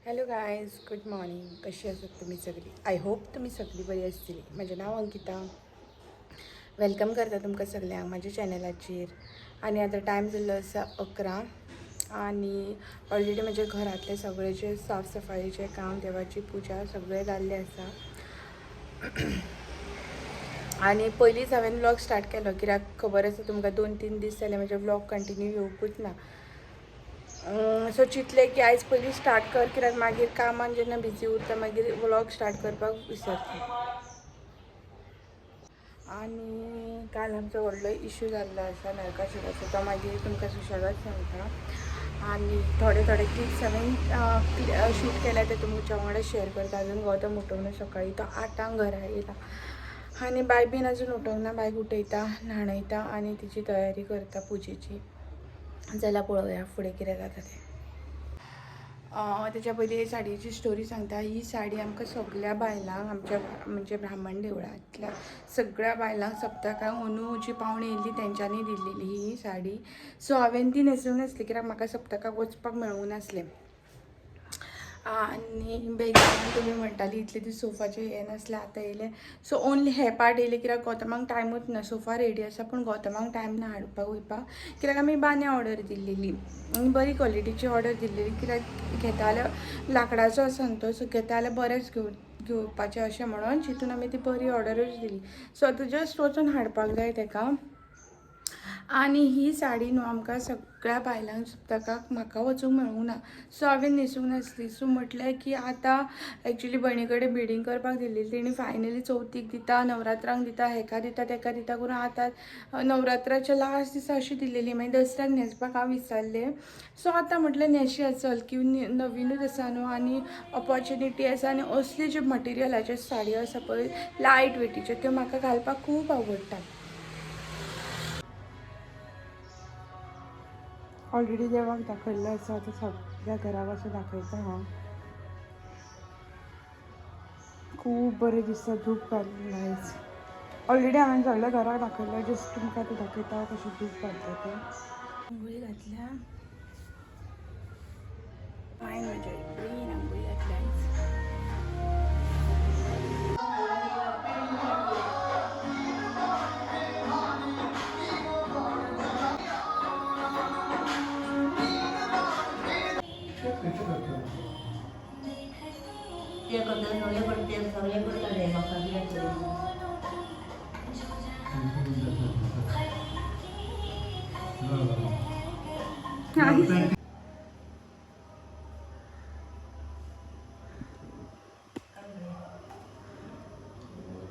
Hello guys, good morning. कशी आसात तुमी सगळीं? I hope तुमी सगळीं बरी आसतली. म्हजें नांव अंकिता. Welcome करता तुमकां सगल्यांक म्हाज्या चॅनलाचेर. आनी आतां टायम जाल्लो आसा 11 आनी ऑलरेडी म्हज्या घरांतलें सगळें जें साफ सफाईचें काम, देवाची पुजा सगळें जाल्लें आसा. आनी पयलींच हांवें व्लॉग स्टार्ट केलो कित्याक खबर आसा तुमकां 2-3 दीस जाले म्हजे व्लॉग कंटिन्यू येवकूच ना. सो चिंतलें की आयज पयलीं स्टार्ट कर कित्याक मागीर कामान जेन्ना बिजी उरता मागीर व्लॉग स्टार्ट करपाक विसरता. आनी काल आमचो व्हडलो इशू जाल्लो आसा नरकासुराचो, तो मागीर तुमकां सुशेगाद सांगता. आनी थोडे थोडे क्लिप्स हांवें शूट केल्या ते तुमच्या वांगडा शेअर करता. अजून गौतम उठोवंक ना, सकाळी तो 8 घरा येयला आनी बाय बीन अजून उठोवंक ना. बायक उठयता, न्हाणयता आनी तिची तयारी करता पुजेची. जाल्यार पळोवया फुडें कितें जाता तें. तेच्या पयलीं ही साडयेची स्टोरी सांगता. ही साडी आमकां सगल्या बायलांक, आमच्या म्हणजे ब्राह्मण देवळांतल्या सगळ्या बायलांक सप्तकाक अंदू जी पावणी येयल्ली तेंच्यांनी दिल्लेली ही साडी. सो हांवें ती न्हेसूंक नासली कित्याक म्हाका सप्तकाक वचपाक मेळूंक नासलें. आनी बेगीन तुमी म्हणटाली इतले दीस सोफाचें हें नासलें, आतां येयलें. सो ओन्ली हे पार्ट येयले कित्याक गौतमाक टायमूच ना. सोफा रेडी आसा पूण गौतमाक टायम ना हाडपाक वयपाक कित्याक आमी बान्या ऑर्डर दिल्लेली आनी बरी क्वॉलिटीची ऑर्डर दिल्लेली कित्याक घेता जाल्यार लांकडाचो आसा न्हू तो, सो घेता जाल्यार बरेंच घेवपाचें अशें म्हणून चिंतून आमी ती बरी ऑर्डरूच दिली. सो आतां जस्ट वचून हाडपाक जाय तेका. आनी ही साडी न्हू आमकां सगळ्या बायलांक सप्तकाक, म्हाका वचूंक मेळूंक ना, सो हांवें न्हेसूंक नासली. सो म्हटलें की आतां एक्चुली भयणी कडेन बिडींग करपाक दिल्ली, तेणी फायनली चवथीक दिता, नवरात्रांक दिता, हेका दिता तेका दिता करून आतां नवरात्राच्या लास्ट दिसा अशी दिल्लेली. मागीर दसऱ्याक न्हेसपाक हांव विसरलें. सो आतां म्हटलें न्हेसया चल की नवीनूच आसा न्हू आनी ऑपॉर्च्युनिटी आसा. आनी असली ज्यो मटेरियलाच्यो साडयो आसा पळय लायट वेटीच्यो, त्यो म्हाका घालपाक खूब आवडटा. ऑलरेडी देवाक दाखयल्लो आसा, आतां सगळ्या घराक असो दाखयता हांव. खूब बरें दिसता धूप घालून आयज. ऑलरेडी हांवें सगळ्या घराक दाखयल्लें, जस्ट तुमकां आतां दाखयता हांव कशें धूप घालता तें. आंगोळी घातल्या मायन म्हज्या बेगीन आंगोळी घातल्या आयज. ते करता सगळे करते, सगळे करता रे म्हाका कित्याक करूं?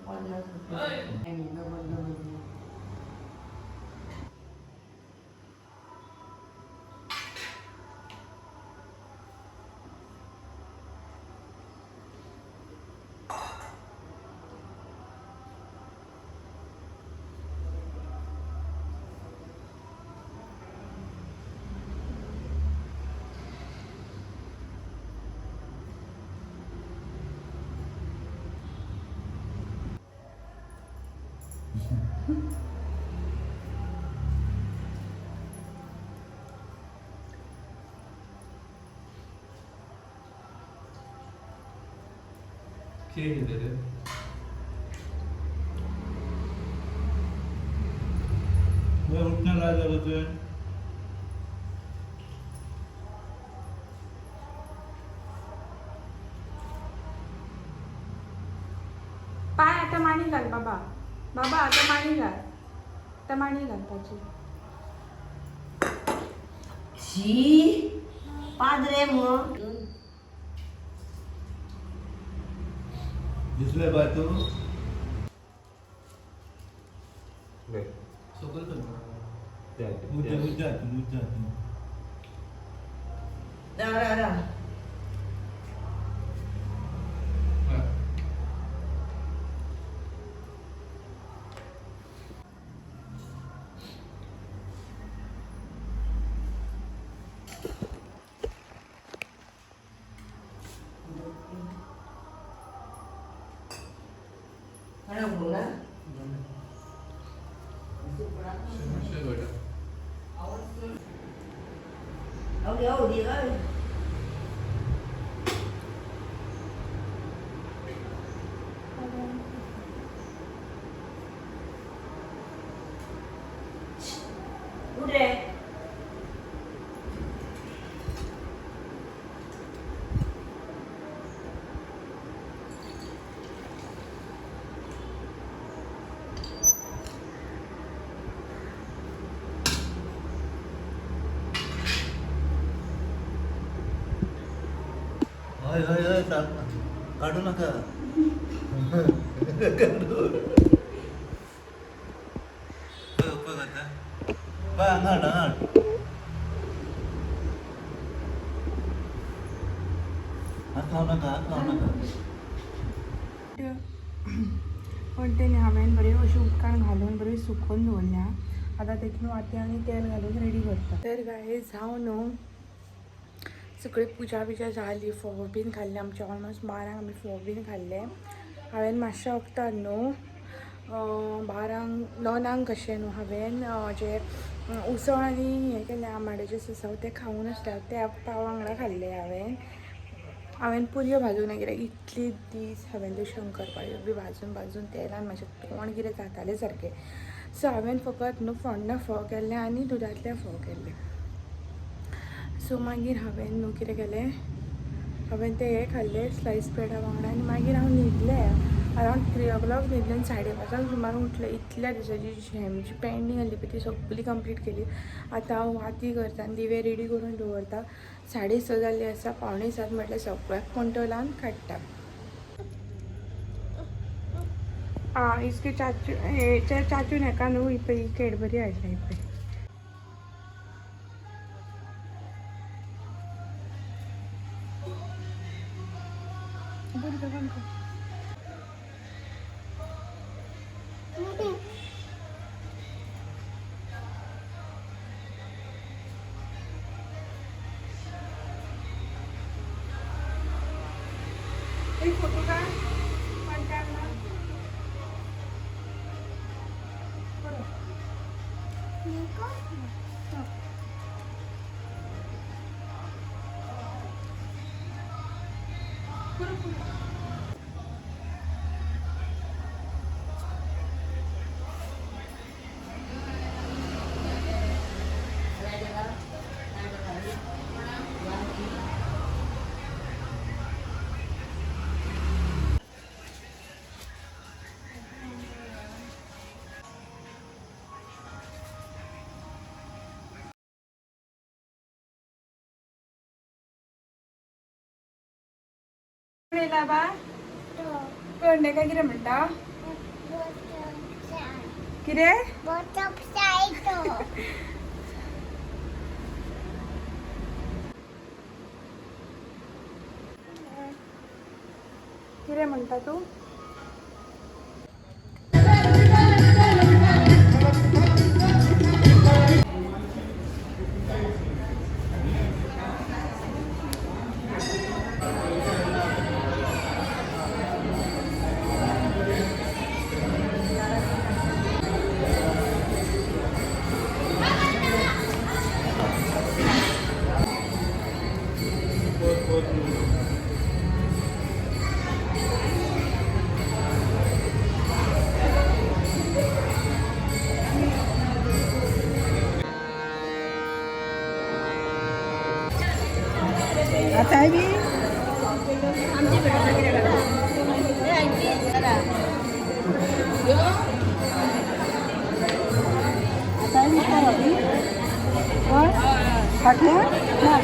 ₹50 आणि डबल डबल. कितें घेतलें रे? उठणं काय झालं तुवें? पाय आतां माणी घाल बाबा, बाबा आतां माणी घाल, आतां माणी घालपाची. शी पाद्रे मग. दिसले बाय तू. सकयल कर. मुद्दा मुद्दा मुद्दा. राव राव राव. ना? मातशें कळटा. अवडी अवडी हय. उठ रे. हय हय हय, काढू नका. काढू. बघ बघ आता. बघ, हांगा हाड, हांगा हाड. हात लावू नका, हात लावू नका. पण ते हांवें बरें अशें उदकान घालून बरें सुकोवन दवरल्या. आतां तेतून वाती आनी तेल घालून रेडी करता. तर गायज हांव न्हू सगळी पुजा बिजा जाली, फोव बीन खाल्ले आमचे ऑलमोस्ट 12 आमी फोव बीन खाल्ले. हांवें मातशें वखदान न्हू 12 9 कशें न्हू हांवें जें उसळ आनी हें केलें आंबाड्याचें सुसव तें खावून आसलें तें पाव वांगडा खाल्लें. हांवें हांवें पुरयो भाजूंक ना कित्याक इतले दीस हांवें त्यो शंकरपाळयो बी भाजून भाजून तेलान म्हाजें तोंड कितें जातालें सारकें. सो हांवें फकत न्हू फोण्णां फोव केल्ले आनी दुदांतले फोव केल्ले. सो मागीर हांवें न्हू कितें केलें, हांवें ते हें खाल्लें स्लायस ब्रेडा वांगडा आनी मागीर हांव न्हिदलें. अरावंड 3 o'clock न्हिदलें आनी 5:30 सुमार उठलें. इतल्या दिसाची झेम जी पेंडींग आसली पळय ती सगळी कंप्लीट केली. आतां हांव वाती करता आनी दिवे रेडी करून दवरता. 6:30 जाल्ली आसा, 6:45 म्हटल्यार सगळ्याक कंट्रोलान काडटा. आं इसके चाचू चाचून हेका न्हू ही पळय ही कॅडबरी हाडल्या ही पळय. बरी दोगांक. एक फोटो काढ पण काढला. बा कळ्ळें काय कितें म्हणटा कितें? कितें म्हणटा तूं? आता बी आता बी फाटल्या ना.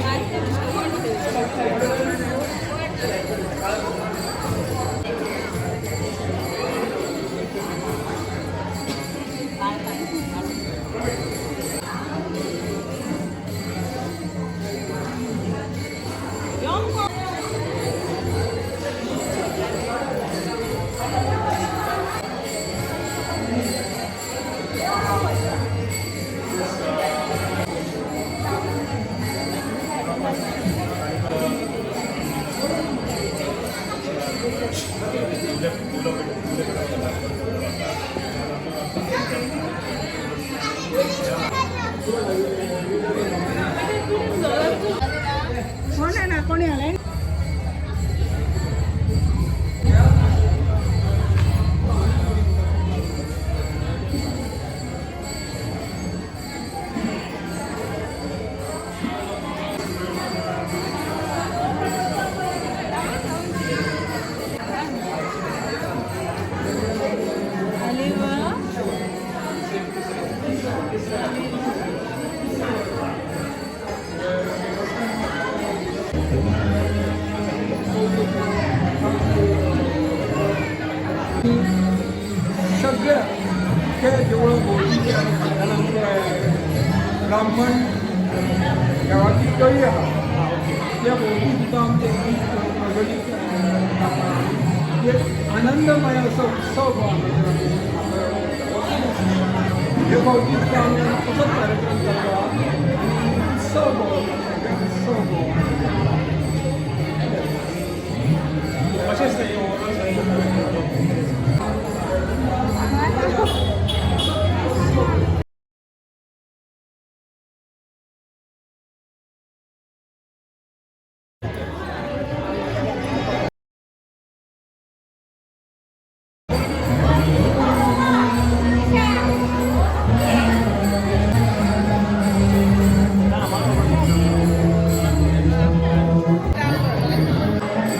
ब्राह्मण गांवाची तळी आहा त्या भोंवती सुद्दां आमचे दीप प्रज्वलीत जाता. एक आनंदमय असो उत्सव हो हांगासर आमी साजरो करता. हे फावटी सुद्दां आमी तसोच कार्यक्रम जाल्लो आहा आनी उत्सव हो सगळ्याक उत्सव हो. कशें आसता हें ओवरऑल सगळें?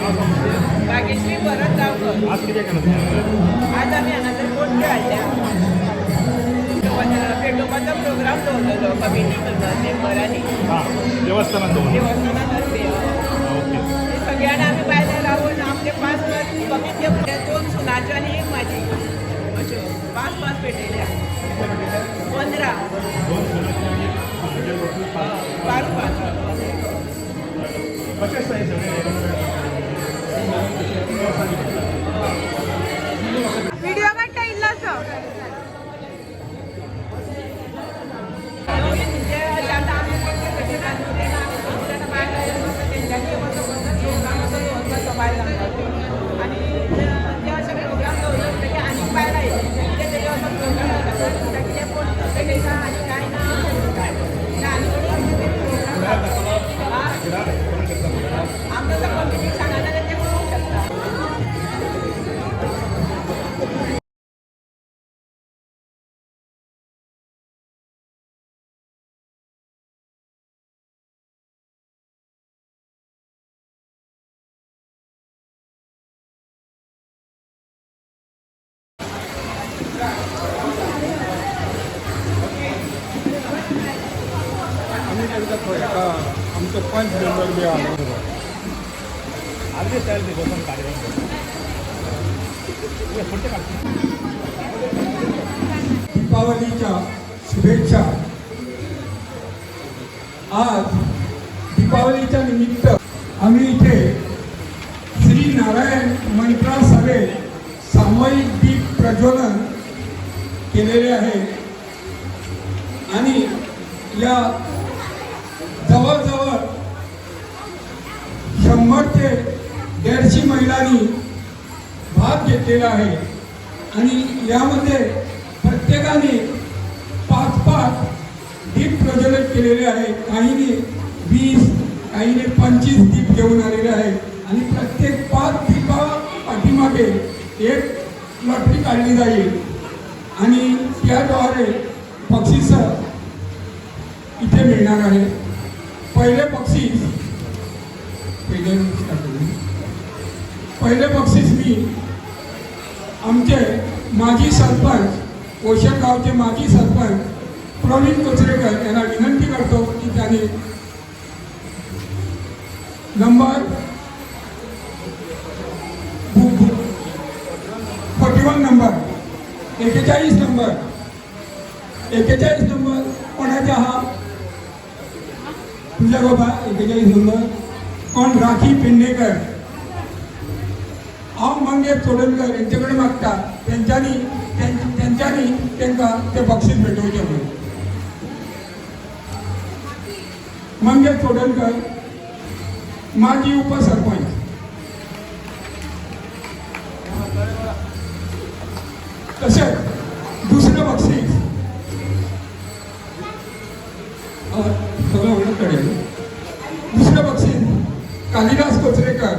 भाग्यश्री भरत गांवकर. आज कितें केलां तुवें? आज आमी हांगासर कोटक्यो हाडल्या, पेटोवपाचो प्रोग्राम दवरलेलो कमिटी मेंबरांनी. हां, देवस्थानात दवरला? देवस्थाना तर्फे. ओके. सगळ्यांनी आमी बायलां रावन आमचे पांच पांच, कमीत कमी दोन सुनाच्यो आनी एक म्हाजी, अश्यो पांच पांच पेटयल्या, 15. दोन सुनाचे आनी एक म्हणजे टोटल पांच. पांच पांच. कशें आसता हें सगळें? व्हिडिओ काडटा इल्लोसो. म्हणजे आतां आमी कोटक्यो पेटयतात न्हू, तेन्ना आमी दोग जाणां बायलां तेंच्यांनी असो प्रोग्राम असो दवरपाचो बायलांक आनी ते अशे प्रोग्राम दवरले म्हणटकीर आनीक बायलां येतली. कितें तरी असो प्रोग्राम दवरता, कितें कोण पेटयता आनी कांय ना, आनी कोण तरी प्रोग्राम आमकां जर कमिटीक सांगना जाल्यार ते करूंक शकता. आमी तांकां खंय एका आमचो पंच मेंबर बी आहा. आदले स्टायल ती बसून कार्यक्रम करता. फुडचे काडटा. दीपावलीच्या शुभेच्छा. आज दीपावलीच्या निमित्त आम्ही इथे श्री नारायण मंत्रा सभेत सामूहिक दीप प्रज्वलन केलेले आहे आणि या जवळजवळ 100 ते 150 महिलांनी भाग घेतलेला आहे आणि यामध्ये प्रत्येकाने पाच पाच दीप प्रज्वलित केलेले आहे. काहींनी 20, काहींनी 25 दीप घेऊन आलेले आहेत आणि प्रत्येक पाच दीपा पाठीमागे एक लॉटरी काढली जाईल आणि त्याद्वारे बक्षिसं इथे मिळणार आहे. पहिले बक्षीस, पहिले पहिले बक्षीस मी आमचे माजी सरपंच, कोशनगावचे माजी सरपंच प्रवीण कोचरेकर यांना विनंती करतो की त्यांनी नंबर 41 नंबर, 41 नंबर, 41 नंबर कोणाचा हा? तुझ्या बाबा 41 नंबर कोण? राखी पेंडेकर. हांव मंगेश चोडणकर यांच्याकडे मागता त्यांच्यानी त्यांच्यानी तांकां ते बक्षीस भेटोवचें म्हणून. मंगेश चोडणकर, माजी उपसरपंच. तशेंच दुसरें बक्षीस सगळं व्हडलं कडेन. दुसरें बक्षीस कालिदास कोचरेकर,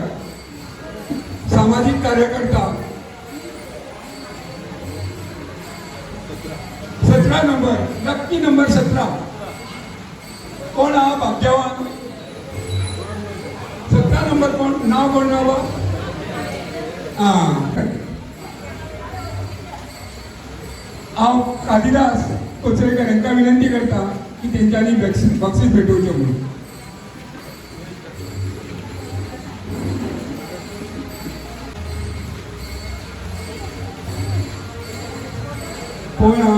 सामाजिक कार्यकर्ता, 17 नंबर, नक्की नंबर 17. कोण हा भाग्यवान? 17 नंबर कोण? नाव कोण? नाव हां. हांव कालिदास कोचरेकर हांकां विनंती करता की तेंच्यांनी बक्षीस बक्षीस भेटोवचें म्हणून. कोण हा?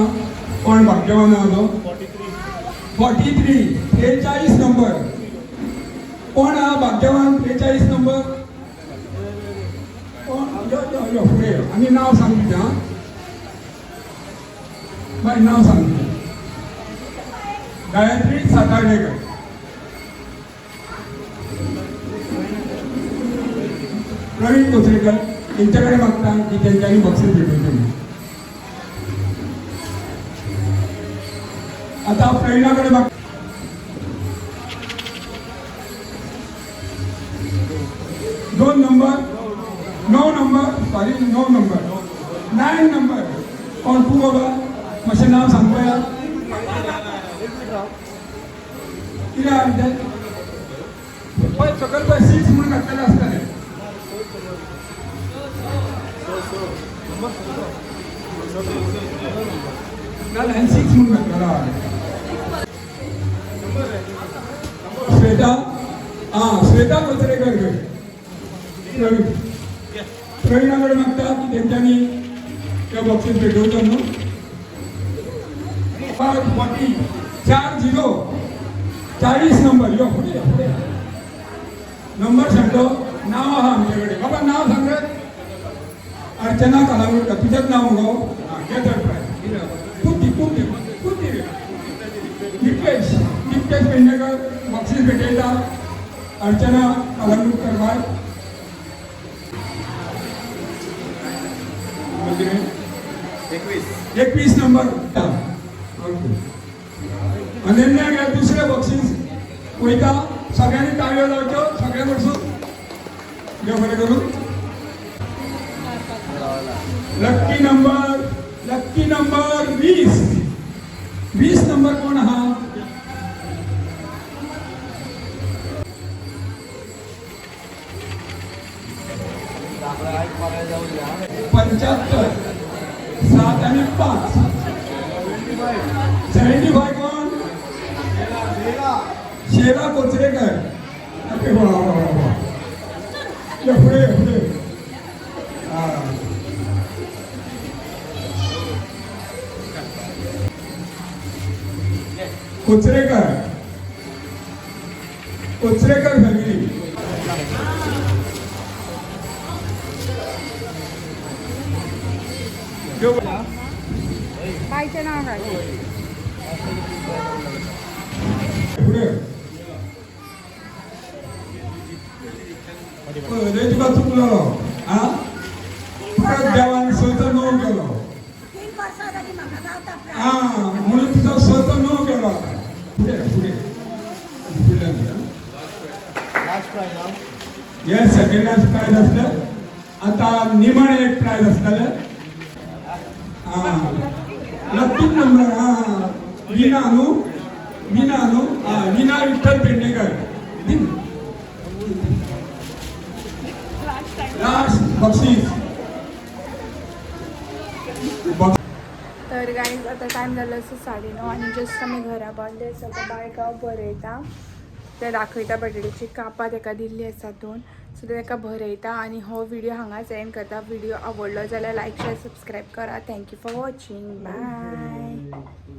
कोण भाग्यवान आहा तो? 43. 43 43 नंबर कोण हा भाग्यवान 43 नंबर कोण? यो यो यो फुडें यो आनी नांव सांग तुजें. आं बाय, नांव सांग तुजें. गायत्री सातार्डेकर. प्रवीण कोचरेकर यांच्याकडे मागता की त्यांच्यानी बक्षीस भेटवते म्हणून. आता प्रवीणाकडे माग. 2 number, 9 number, sorry, 9 number, 9 number कोण तूं बाबा? मातशें नांव सांग पळया. कितें आहा तें पळय, सकयल पळय, 6 म्हणून घातलेलें आसतलें. ना, हांवें 6 म्हणून घातलेलो आहा. श्वेता, आं श्वेता कोचरेकर खंय? प्रवीण, प्रवीणा कडेन मागता की तेंच्यांनी तें बक्षीस भेटोवचो न्हू. 40, 40, 40 नंबर. यो फुडें यो, फुडें यो. नंबर सांगतो. नाव आहा आमचे कडेन. बाबा, नाव सांग रे. अर्चना कलांगुटकर. तुजेंच नाव मुगो? आं, घे थर्ड प्रायज. तूं दी, तूं दी, तूं दी रे. दीपेश, दीपेश पेडणेकर बक्षीस भेटयता अर्चना कलांगुटकर बाय. 21. 21 नंबर. ओके, अनन्या घे दुसरें बक्षीस. वयता. सगळ्यांनी टाळयो लावच्यो सगळ्यां कडसून. देव बरें करूं. लक्की नंबर, लक्की नंबर 20. 20 नंबर कोण आहा? 75, 7 आणि 5. 75 कोण? शेला कोचरेकर. अरे वा वा वा वा. या पुढे या, पुढे. हा. कोचरेकर, कोचरेकर फॅमिली. बायचें नांव काड. पुढे. पळय, तुका चुकलो हा. परत देवान 6चो 9 केलो. 3 वर्सां जाली म्हाका गावता. हा, म्हणून तुजो 6चो 9 केलो. आता पुढे, पुढे, फुडल्यान. हे सेकंड लास्ट प्रायज आसलें. आता निमाणें एक प्रायज आसतलें. हा, लक्की नंबर. हा, विना न्हू? विना न्हू? हा, विना विठ्ठल पेडणेकर. लास्ट बक्षीस. तर गाईज, आता टायम जालो आसा 9:30 आनी जस्ट आमी घरा पावले आसा. आतां बायक हांव भरयता ते दाखयता. बटाट्याची कापां ताका दिल्ली आसा दोन, सो ते ताका भरयता आनी हो व्हिडिओ हांगाच एंड करता. व्हिडिओ आवडलो जाल्यार लायक, शेअर, सबस्क्रायब करा. Thank you for watching. Bye.